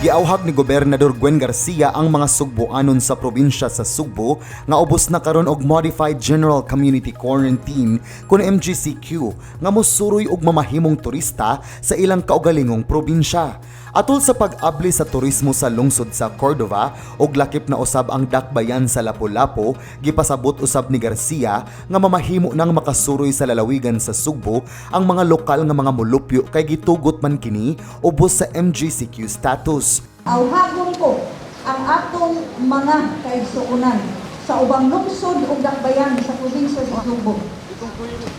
Giawhag ni Gobernador Gwen Garcia ang mga Sugboanon sa probinsya sa Sugbo nga ubos na karon og Modified General Community Quarantine kun MGCQ nga mosuroy og mamahimong turista sa ilang kaugalingong probinsya. Atol sa pag-abli sa turismo sa lungsod sa Cordova ug lakip na usab ang dakbayan sa Lapu-Lapu, gipasabot usab ni Garcia nga mamahimo nang makasuroy sa lalawigan sa Sugbo ang mga lokal nga mga molupyo kay gitugot man kini ubos sa MGCQ status. Awhagon ko ang atong mga kaigsuonan sa ubang lungsod ug dakbayan sa probinsya sa Sugbo.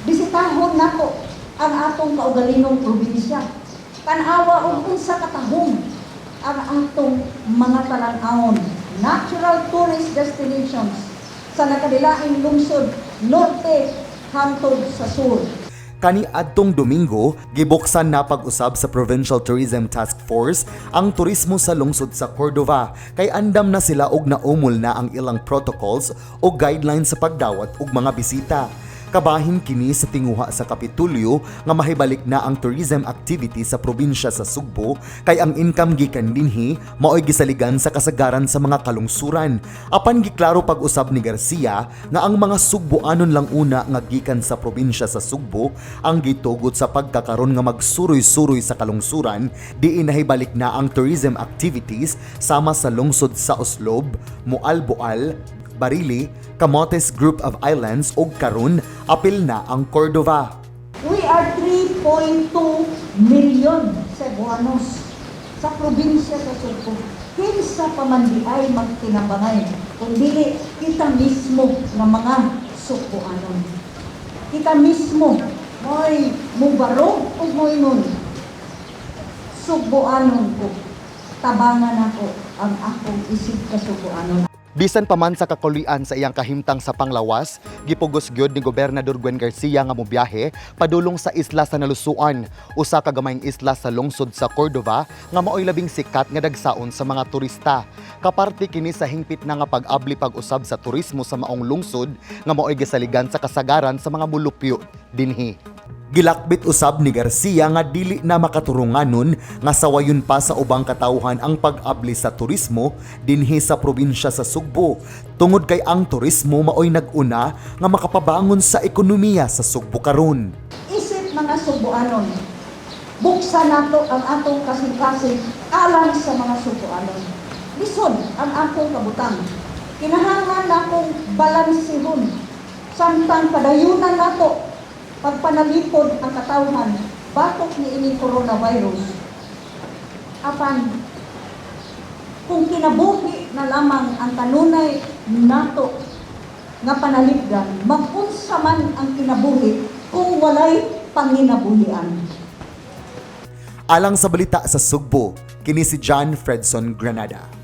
Bisitahon nako ang atong kaugalingong probinsya. Tan-awa og unsa katahom ang atong mga talan-awon, natural tourist destinations sa nakadilaing lungsod, norte hangtod sa sur. Kani adtong Domingo, gibuksan na pag-usab sa Provincial Tourism Task Force ang turismo sa lungsod sa Cordova kay andam na sila og naumol na ang ilang protocols o guidelines sa pagdawat og mga bisita. Kabahin kini sa tinguha sa Kapitulyo nga mahibalik na ang tourism activity sa probinsya sa Sugbo kay ang income gikan dinhi maoy gisaligan sa kasagaran sa mga kalungsuran. Apan giklaro pag-usab ni Garcia nga ang mga Sugboanon lang una nga gikan sa probinsya sa Sugbo ang gitugot sa pagkakaron nga magsuroy-suroy sa kalungsuran diin nahibalik na ang tourism activities sama sa lungsod sa Oslob, Moalboal, Barili, Camotes Group of Islands ug karon apil na ang Cordova. We are 3.2 million Cebuanos sa probinsya sa Sugbo. Kinsa pa man diay magtinabangay kung dili kita mismo nga mga Sugboanon? Kita mismo mo'y mubarog ug moingon, "Sugboanon ko. Tabangan ako ang akong isig ka Sugboanon." Bisan pa man sa kakulian sa iyang kahimtang sa panglawas, gipugos gyud ni Gobernador Gwen Garcia nga mobiyahe padulong sa isla sa Nalusuan, usa ka gamayng isla sa lungsod sa Cordova nga maoy labing sikat nga dagsaon sa mga turista. Kaparte kini sa hingpit na nga pag-abli pag-usab sa turismo sa maong lungsod nga maoy gisaligan sa kasagaran sa mga molupyo dinhi. Gilakbit usab ni Garcia nga dili na makaturunganon nga sawayon pa sa ubang katawhan ang pag-abli sa turismo dinhi sa probinsya sa Sugbo tungod kay ang turismo maoy nag-una nga makapabangon sa ekonomiya sa Sugbo karon. Isip mga Sugboanon, buksan nato ang atong kasing-kasing alang sa mga Sugboanon. Lisod ang akong kabutang. Kinahanglan nakong balansihon samtang padayunan nato pagpanalipod ang katawhan batok ni ining coronavirus. Apan kung kinabuhi na lamang ang kanunay nato nga panalipdan, mag-unsa man ang kinabuhi kung walay panginabuhian? Alang sa Balita sa Sugbo, kini si John Fredson Granada.